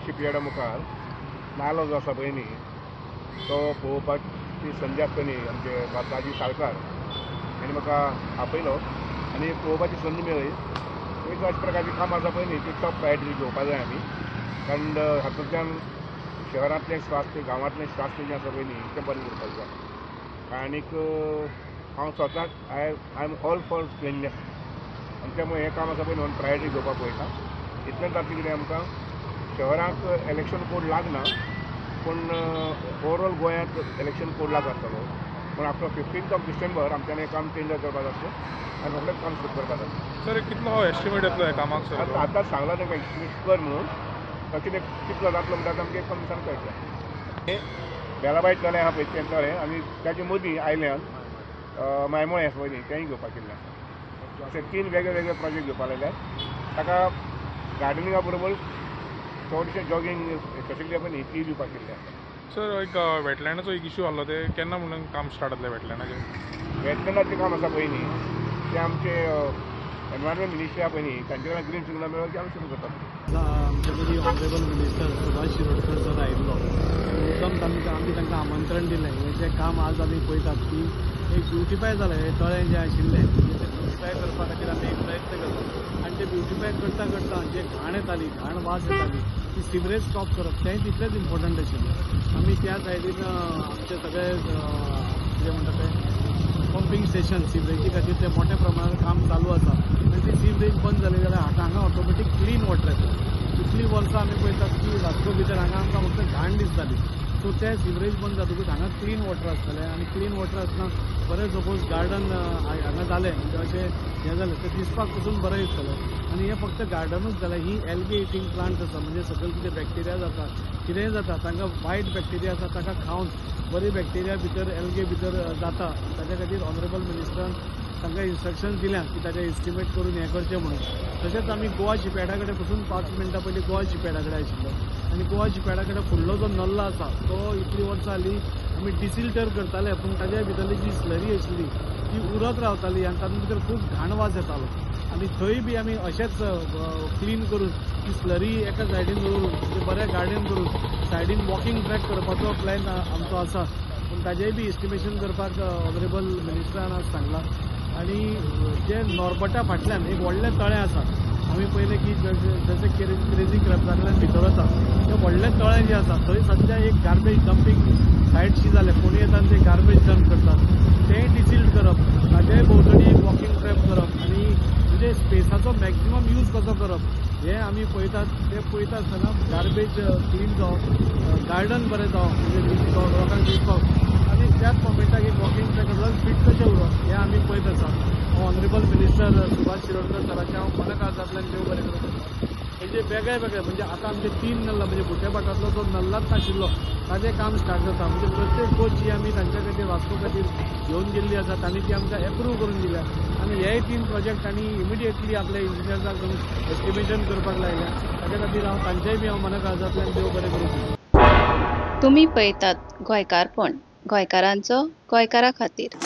शिपयार्डा मुखार नालो जो आसा पळय न्ही तो पळोवपाची संदी आसा न्ही आमचे राजी साळकार हांणी म्हाका आपयलो आनी पळोवपाची संद मेळ्ळी. एक अशा प्रकारची कामां आसा पळय न्ही ती टॉप प्रायोरिटी घेवपा जाय आमी, कारण हातूंतल्यान शहरांतलें स्वास्थ्य गांवांतलें स्वास्थ्य जें आसा पळय न्ही तें बरें उरपाक जाय. आनीक हांव स्वताक I am all for cleanness आनी त्यामुळे हें काम आसा पळय न्ही प्रायोरिटी घेवपाक पळयता. इतलेंच जातलें कितें आमकां शहरांक इलेक्शन कोड लागना, पूण ओवरऑल गोंयांत इलेक्शन कोड लागू आसतलो. पूण आफ्टर 15th of December आमच्यान हें काम टेंडर करपाक जातलें आनी रोखडेंच काम सुरू करपाक जातलें. सर कितलो एस्टिमेट येतलो ह्या कामाक? सर आतांच सांगलां तांकां एस्टिमेट कर म्हणून, तशें तें कितलो जातलो म्हणटा आमकां एक दिसान कळटलें. बेलाबाय तळें आहा पळय तें तळें आनी ताचे मदीं आयल्यान मायमोळें आसा पळय न्ही तेंय घेवपाक केल्लें आसा. अशे 3 वेगळे वेगळे प्रोजेक्ट घेवपाक लागल्यात. ताका गार्डनिंगा बरोबर चडशें जॉगींग फेसिलिटी आसा न्ही ती दिवपाक केल्ली आसा. सर एक वेटलँडाचो एक इशू आसलो, ते केन्ना म्हणून काम स्टार्ट जातलें वेटलँडाचें? वेटलँडाचें काम आसा पळय न्ही तें आमचें एनवायरमेंट मिनिस्ट्री आसा पळय न्ही तांचे कडेन ग्रीन सिग्नल मेळ्ळो की आमी सुरू करतात. आमचे कडेन honourable minister Subhash Shirodkar sir आयिल्लो, मुद्दम आमी तांकां आमंत्रण दिलें. हें जें काम आज आमी पळयतात की एक ब्युटिफाय जालें, हें तळें जें आशिल्लें तें ब्युटिफाय करपा खातीर आमी एक प्रयत्न करता आनी तें ब्युटिफाय करता करता जे घाण येताली, घाण वास येताली, ती सिवरेज स्टॉप करप तेंय तितलेंच इम्पॉर्टंट आशिल्लें. आमी त्या सायडीन आमचे सगळे कितें म्हणटा तें पंपींग स्टेशन सिवरेजी खातीर तें मोठ्या प्रमाणात काम चालू आसा आनी ती सिवरेज बंद जाली जाल्यार आतां हांगा ऑटोमॅटीक क्लीन वॉटर येता. इतलीं वर्सां आमी पळयतात की वास्को भितर हांगा आमकां फक्त घाण दिसताली, सो ते सिवरेज बंद जातकूच हांगा क्लीन वॉटर आसतलें आनी क्लीन वॉटर आसतना बरें सपोज गार्डन हांगा जालें म्हणजे अशें हें जालें तें दिसपाक पसून बरें दिसतलें. आनी हें फक्त गार्डनूच जालें, ही एल्गे इटींग प्लांट्स आसा म्हणजे सकयल कितें बॅक्टेरिया जाता कितेंय जाता तांकां वायट बॅक्टेरिया आसा ताका खावन बरी बॅक्टेरिया भितर एल्गे भितर जाता. ताच्या खातीर ऑनरेबल मिनिस्टरान तांकां इन्स्ट्रक्शन्स दिल्या की ताचें एस्टिमेट करून हें करचें म्हणून. तशेंच आमी गोवा शिपयार्डा कडेन पसून 5 मिनटां पयलीं गोवा शिपयार्डा कडेन आशिल्लो आनी गोवा शिपयार्डा कडेन फुडलो जो नल्ला आसा तो इतलीं वर्सां जालीं आमी डिसिल्टर करताले, पूण ताच्या भितरली जी स्लरी आशिल्ली ती उरत रावताली आनी तातूंत भितर खूब घाण वास येतालो आनी थंय बी आमी अशेंच क्लीन करून ती स्लरी एका सायडीन दवरून म्हणजे बरें गार्डन करून सायडीन वॉकिंग ट्रॅक करपाचो प्लॅन आमचो आसा, पूण ताजेंय बी एस्टिमेशन करपाक ऑनरेबल मिनिस्टरान आज सांगलां. आनी जे नॉर्बटा फाटल्यान एक व्हडलें तळें आसा, आमी पळयलें की जशें क्रेजी क्रॅब्सा कडल्यान भितर वता तें व्हडलें तळें जें आसा थंय सद्या एक गार्बेज डंपींग सायटशी जालें, कोणी येता आनी ते गार्बेज डंप करतात, तेंय डिसिल्ट करप, ताज्याय भोंवतणी एक वॉकिंग ट्रॅक करप आनी म्हणजे स्पेसाचो मॅक्झिमम यूज कसो करप हें आमी पळयतात. तें पळयता आसतना गार्बेज क्लीन जावप, गार्डन बरें जावप म्हणजे लोकांक दिसपाक आनी त्याच मोमेंटाक एक वॉकिंग ट्रॅक आसल्यार फिट कशें उरप हें आमी पळयत आसा. हांव ऑनरेबल मिनिस्टर सुभाष शिरोडकर सराचें हांव मनाकाळजांतल्यान देव बरें करूं. म्हणजे वेगळे वेगळे म्हणजे आतां आमचे 3 नल्ला म्हणजे बुट्याभाटांतलो जो नल्लाच नाशिल्लो ताजें काम स्टार्ट जाता. म्हणजे प्रत्येक गोश्ट जी आमी तांच्या खातीर वास्को खातीर घेवन गेल्ली आसा तांणी ती आमकां एप्रूव करून दिल्या आनी हेय 3 प्रोजेक्ट तांणी इमिडिएटली आपल्या इंजिनियर्साक एस्टिमेशन करपाक लायल्या. ताच्या खातीर हांव तांचेय बी हांव मनाकाळजांतल्यान देव बरें करूं. तुमी पळयतात गोंयकारपण, गोंयकारांचो गोंयकारा खातीर.